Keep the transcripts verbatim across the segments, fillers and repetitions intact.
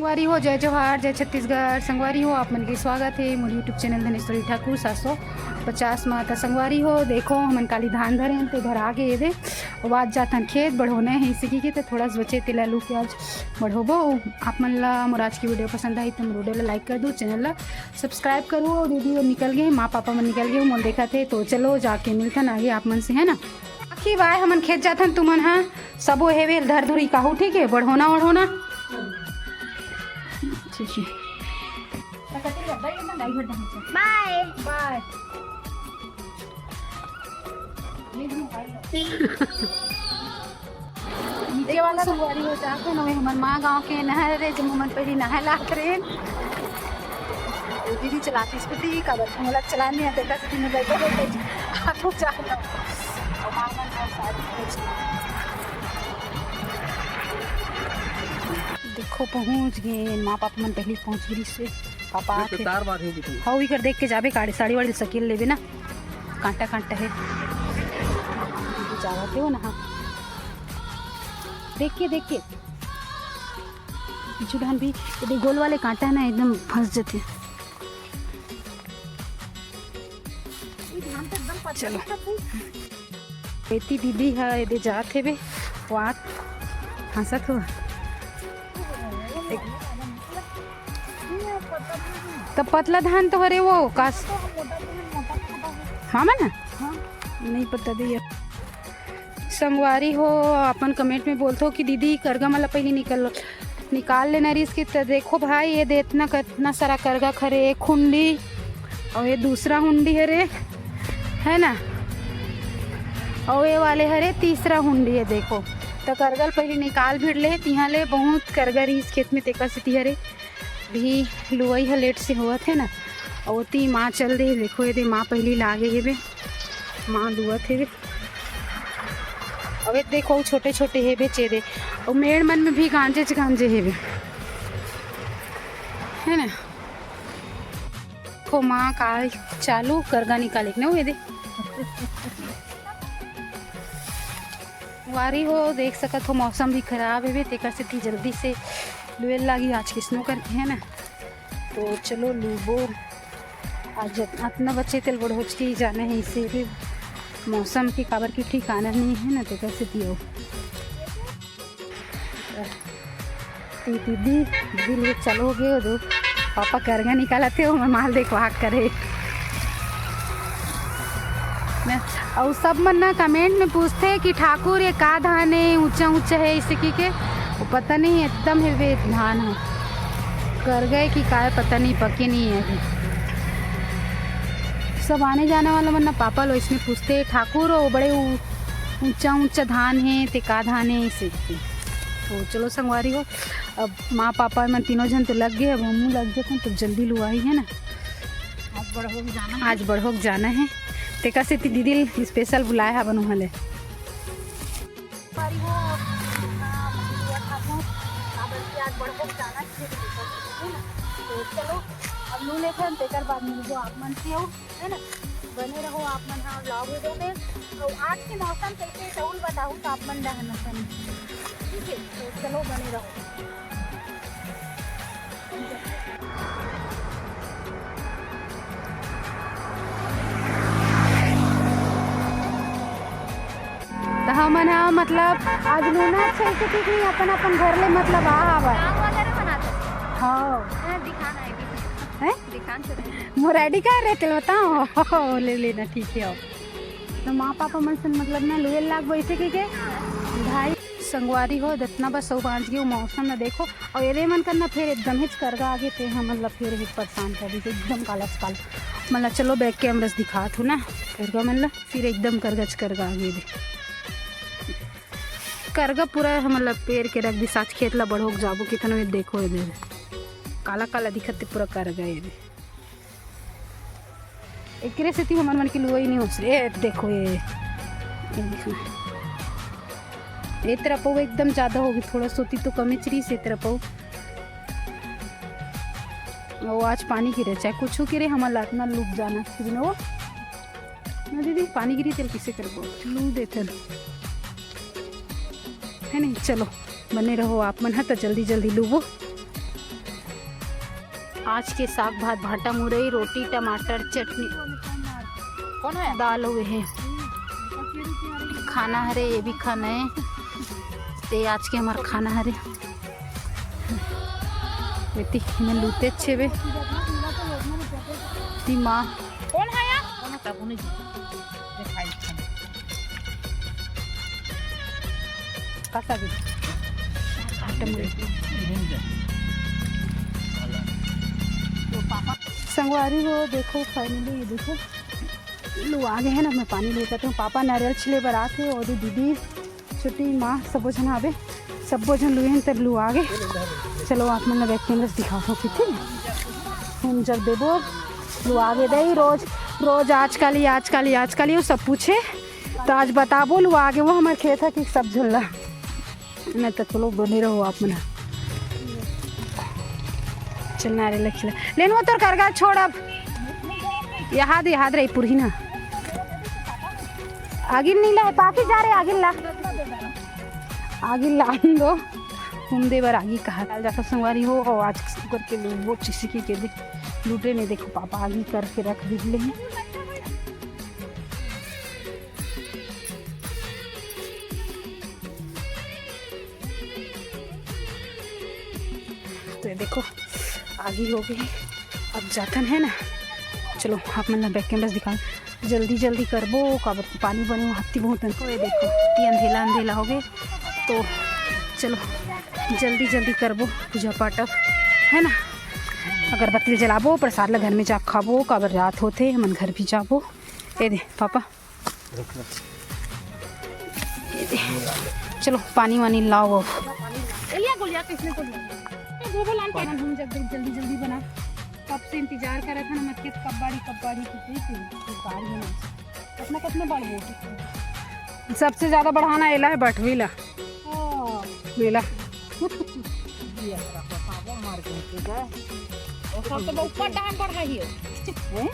संगवारी हो, जय जोहार, जय छत्तीसगढ़। संगवारी हो, आप मन के स्वागत हे मोर YouTube चैनल धनेश्वरी ठाकुर सात सौ पचास मा। त संगवारी हो, देखो, हमन काली धान धरे हन, ते धर आगे ये दे। अब आज जाथन खेत बढ़ोना हे, इसी के, ते थोड़ा सोचे तेला लू के आज बढ़ोबो। आप मन ला मोर आज की वीडियो पसंद आई, तो मोर वीडियो ला like कर दो, चैनल ला subscribe करो। और दीदी वो निकल गए, माँ पापा मन निकल गए, मोल देखा थे। तो चलो, जाके मिलथन आगे आप मन से, है ना। आखिर बाय, हमन खेत जाथन, तुमन हा सबो हेवे धर धुरी काहू, ठीक है, बढ़ोना ओढ़ोना। ठीक है। बाय। बाय। नीचे वाला संगवारी हो जात हे ना, हमर माँ गाँव के नहर रे, जब हमन पहली नहाए लात रहे। दीदी चलाती स्कूटी, काबर मोला चलाने आते, दस दिन में बैठे बैठे आपको जाना। और माँ मन का साथ में। देखो पहुँच गए, माँ पापा मन पहली पहुँच गई से। पापा मैं तो आते। तार बांधे भी थी। हौ, इकर देख के जाबे, काड़ी साड़ी वाड़ी सकेल लेबे ना, कांटा कांटा है। जावत हे वो ना, हाँ। देख के, देख के। पीछू धान भी, ये गोल वाले कांटा है ना, एकदम फंस जाते। चलो। एती दीदी ह एदे जात हेबे, वात हंसत हो। त पतला धान तो हरे वो कास। हाँ, मैं ना? नहीं पता दी। संगवारी हो, अपन comment में बोलथो कि दीदी, करगा मन ला पहिली निकल, निकाल लेना रिहिस कि। त देखो भाई, ये दे इतना, कितना सारा करगा खरे, एक हुंडी, और ये दूसरा हुंडी हरे, है ना, और ये वाले हरे तीसरा हुंडी है। देखो, त करगा ल पहिली निकाल भिड़ ले, तिहाँ ले बहुत करगा रिहिस खेत में, तेकर सेती हरे। भी लुवई ह लेट से होवत हे ना, अउ ओती माँ चल दे। देखो, एदे माँ पहिली लागे हेबे, माँ लुवत हेबे। अउ ए देखो, छोटे छोटे हेबे चेरे, अउ मेड़ मन में भी गांजे च गांजे हेबे, है ना। देखो, माँ काल चालू करगा निकाले के ना, वो एदे। वारी हो, देख सकत हो, मौसम भी खराब हेबे, तेकर सेती जल्दी से लुए लागी आज किसनो करके, है ना। तो चलो लूबो, आज अतना बचे तेल बड़होच के ही जाना है, इसे भी मौसम के काबर की ठिकाना नहीं है ना, तेकर सेती हो। ती दीदी, दीदी लोग चलो गे हो दो। पापा करगा निकालत हे, ओमा माल देखवाक करे। ना, अउ सब मन ना comment में पूछथे कि ठाकुर ये का धान हे, ऊंचा ऊंचा हे, इसे की के, वो पता नहीं, एकदम हेवे धान हे। करगा हे कि काय, पता नहीं, पके नहीं है अभी। सब आने जाने वाला मन ना पापा लो इसने पूछथे, "ठाकुर, वो बड़े ऊ-, ऊंचा ऊंचा धान हे, ते का धान हे?" इसे। तो चलो संगवारी हो, अब माँ पापा मन तीनों झन तो लग गए, अब हमू लग जाते हैं, तो जल्दी लुआई है ना। आज बढ़ोक जाना है। आज बढ़ोक जाना है, तेकर सेती दीदी ल special बुलाए हवन उहाँ ले। संगवारी हो, अब, आ, मछली खाबो, काबर कि आज बढ़ोक जाना है, है ना? तो चलो, अब लू लेथन, तेकर बाद मिलबो आप मन से अउ। है ना, बने रहो आप मन हा vlog video में। तो आज के मौसम कैसे हे, तहू ल बताहू तो आप मन डहन अपन, ठीक है। तो चलो, बने रहो। तो हमन हा, मतलब, आज लूना छै कि ठीक नहीं, अपन अपन घर ले, मतलब, आ आवा। काम वगैरह बनाते हैं। हाँ। हाँ, दिखाना है, दिखाना। हैं? दिखान से रहे। मोर ID card रहे, तेल बताओ। ले लेना, ठीक है, आओ। तो माँ पापा मन से मतलब ना लुए लाग बैठे के, के भाई। संगवारी हो, जितना बस सब बांच गए, मौसम ना देखो। और एरे मन करना फिर एकदम ही करगा आगे थे हम, मतलब, फिर ही परेशान कर दी, एकदम काला से काला। मतलब, चलो back camera से दिखात हूँ ना, करगा मन ला, फिर एकदम करगा च करगा आगे दे। करगा पूरा, मतलब, पेर के रख दी, साच खेत ला बढ़ोक जाबो, कितना में देखो, ये दे, काला काला दिखत हे पूरा करगा ये दे। एकरे सेती हमर मन के लुवई नहीं होस रे। ए, देखो ये, ये देखो। ए तरफ वो एकदम ज्यादा होगी, थोड़ा सोती तो कमे चरी से तरफ वो। वो आज पानी गिरे, चाहे कुछ गिरे, हमर लातना लुक जाना, ठीक ना वो? ना दीदी, पानी गिरी तेल किसे करबो? लू देथन। है नहीं, चलो, बने रहो आप मन ह, त जल्दी जल्दी लूबो। आज के साग भात, भांटा मुरई, रोटी, टमाटर चटनी, कौन है? दाल हुए है। खाना हरे, ये भी खाना है। ते आज के हमार खाना हरे। बेटी, मैं लूटे छेबे। ती माँ। कौन है यार? कौन है? तब उन्हें दिखाई। का साग? संगवारी हो, देखो, finally ये देखो, लुआ गे हे ना। मैं पानी लेकर आती हूँ। पापा नारियल छिले बर आथे, और दीदी, छोटी माँ, सबो झन आबे, सबो झन लुए हन, तब लुआ गे। चलो, आप मन ला back camera से दिखाओ, ठीक है? हम जब देबो, लुआ गे दई, रोज, रोज आजकल ही, आजकल ही, आजकल ही, वो सब पूछे। तो आज बताबो, लुआ गे वो हमार खेत है कि सब झुल्ला। नहीं तो चलो, बने रहो आप मन। चल नारियल खिला। लेन वो तोर करगा छोड़ अब। यहाँ दे, यहाँ दे रही पुरही ना। आगिन नहीं ला, पाकी जा रहे, आगिन ला। आगिन ला दो। हम दे बर आगी कहा। काल जाकर संगवारी हो, और आज करके वो चिसी के, के दे। लूटे नहीं, देखो पापा आगी करके रख दिले हैं। तो ये देखो, आगी हो गई। अब जाथन है ना, चलो आप मन ला back camera से दिखाओ। जल्दी जल्दी करबो, काबर पानी बने हत्ती बहुत है। तो ये देखो, ये अंधेला अंधेला हो गए, तो चलो जल्दी जल्दी करबो पूजा पाठ अब, है ना? अगरबत्ती जलाबो, प्रसाद ला घर में जा खाबो, काबर रात होथे, हमन घर भी जाबो। ये दे पापा, ये दे। चलो पानी वानी लाओ अब। एलिया गोलिया किसने को लिया? ये गोबर लान के हम जब जल्दी जल्दी बना, कब से इंतजार कर रहा था ना, मैं खेत कब बाड़ी, कब बाड़ी की थी, थी, थी बाड़ी में। अपना कितना बड़ हो? सबसे ज्यादा बढ़ाना एला है बटवी ला। हाँ। मेला। ये रखो, साबो मार के उठे गए। और सब तो ऊपर डांग बढ़ा ही है। हैं?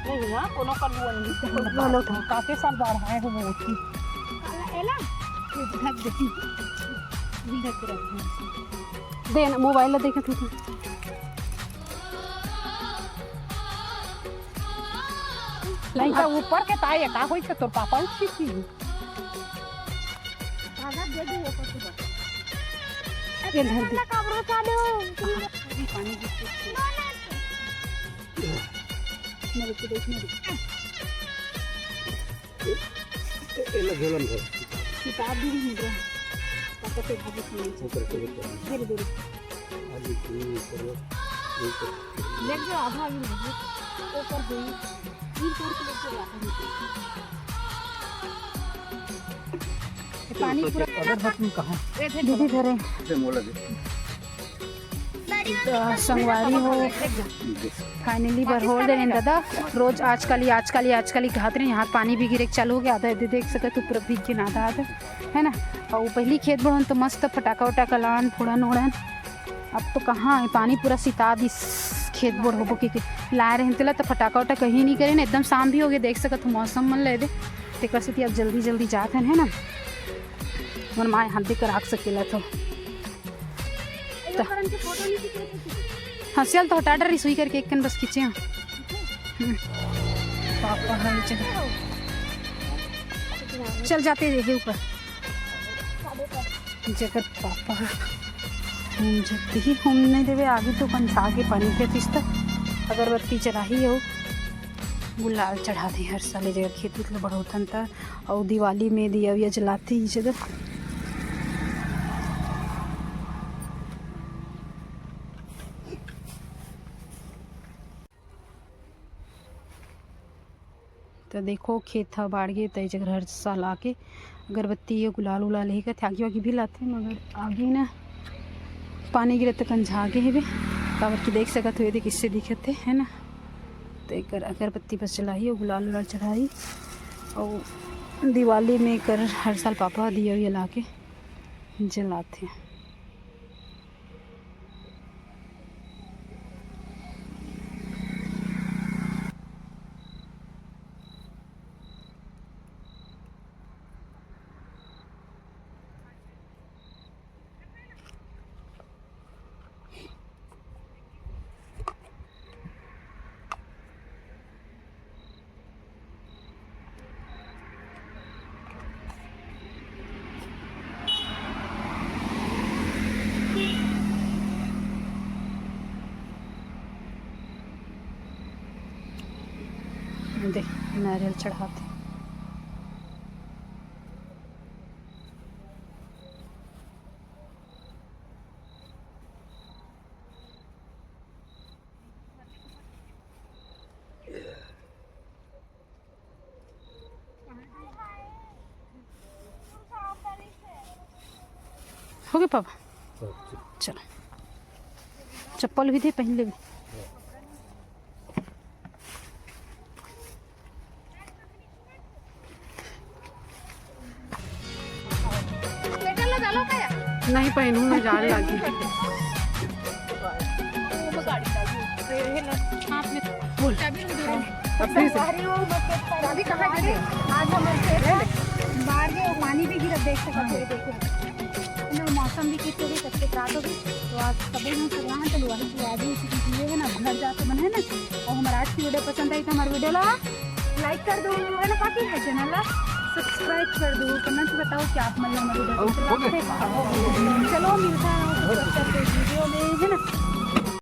नहीं ना, कोनो का लुआ नहीं। बोलो तो। काफी साल बाढ़ आए हो बहुत ही। एला? ये ढक दे। ढक दे। दे ना, मोबाइल ला देखे तू। नहीं तो ऊपर के ताई का होई के तोर पापा उठी थी। आधा दे दे ऊपर से बस। ये धर दे। काबरा चालू। पानी गिरते। मेरे को देख, मेरे। ए-, ए-, एला झोला में धर। किताब भी नहीं मिल रहा। पापा से भाभी सुनी। ऊपर से ऊपर। धीरे, धीरे। आज ये ऊपर, ऊपर। लेके आधा भी नहीं। ऊपर भी। तीन चार किलो के लाता हूँ। पानी पूरा अगरबत्ती कहाँ? दीदी धरे। इसे मोला दे। त संगवारी हो, finally बरहोल दे रेन दादा। रोज आजकल ही, आजकल ही, आजकल ही कहत रहे, यहाँ पानी भी गिरे के चालू हो गया। आधा दे देख सकत हो, पूरा भीग के ना आधा, आधा, है ना? और पहली खेत बढ़न तो मस्त फटाका उटाका लान, फोड़न ओड़न। अब तो कहाँ है, पानी पूरा सिता दिस खेत बोर होबो के, के लाए रहे तेला तो फटाका उटाका कहीं नहीं करे ना, एकदम शाम भी हो गया। देख सकत हो मौसम मन ले दे, तेकर सेती अब जल्दी जल्दी जात हन, है ना? मोर माय हाथ देकर आग सकेला तो। तो हंसियल तो हटा डरी सुई करके एक कन बस खींचे हैं। हम्म। पापा है चल। चल जाते हैं ऊपर। जेकर पापा हम जब ही हम नहीं देवे आगे तो अपन आगे पानी के तीस तक अगरबत्ती चढ़ाही हो, गुलाल चढ़ाथे हर साल ए जगह खेत उत ल बढ़ोथन त। अउ दिवाली में दिया उया जलाथे ही जगह। तो देखो खेत ह बाढ़ गे, त ए जगह हर साल आके अगरबत्ती या गुलाल उलाल ही करथे, आगी वागी भी लाथे, मगर आगी ना पानी गिरे त कंझा गे हेबे, काबर कि देख सकत हो एदे किससे दिखत हे, है ना। तो एकर अगरबत्ती बस जलाही अउ गुलाल उलाल चढ़ाही। अउ दिवाली में एकर हर साल पापा दिया उया ला के जलाथे। दे, नारियल चढ़ाते। हो गया पापा, चलो, चप्पल भी दे, पहन ले। नहीं पहनू मैं, जान लागी। बोल। अभी कहाँ गिरे? आज हम ऐसे बाहर गए, पानी भी गिरा, देख सकते हो, देखो। मौसम भी किस तरह से रात हो गई, तो आज सब लोग चल रहा है, चलो वहीं से आज ही चीजें है ना, घर जाके बनाए ना। और हमारा आज की वीडियो पसंद आई तो हमारे वीडियो ला लाइक कर दो, है ना, बाकी है चैनल ला सब्सक्राइब कर दो, कमेंट में बताओ क्या आप मतलब हमारी वीडियो और पसंद बोले। आते हैं। चलो मिलता है आपको वीडियो में, है ना।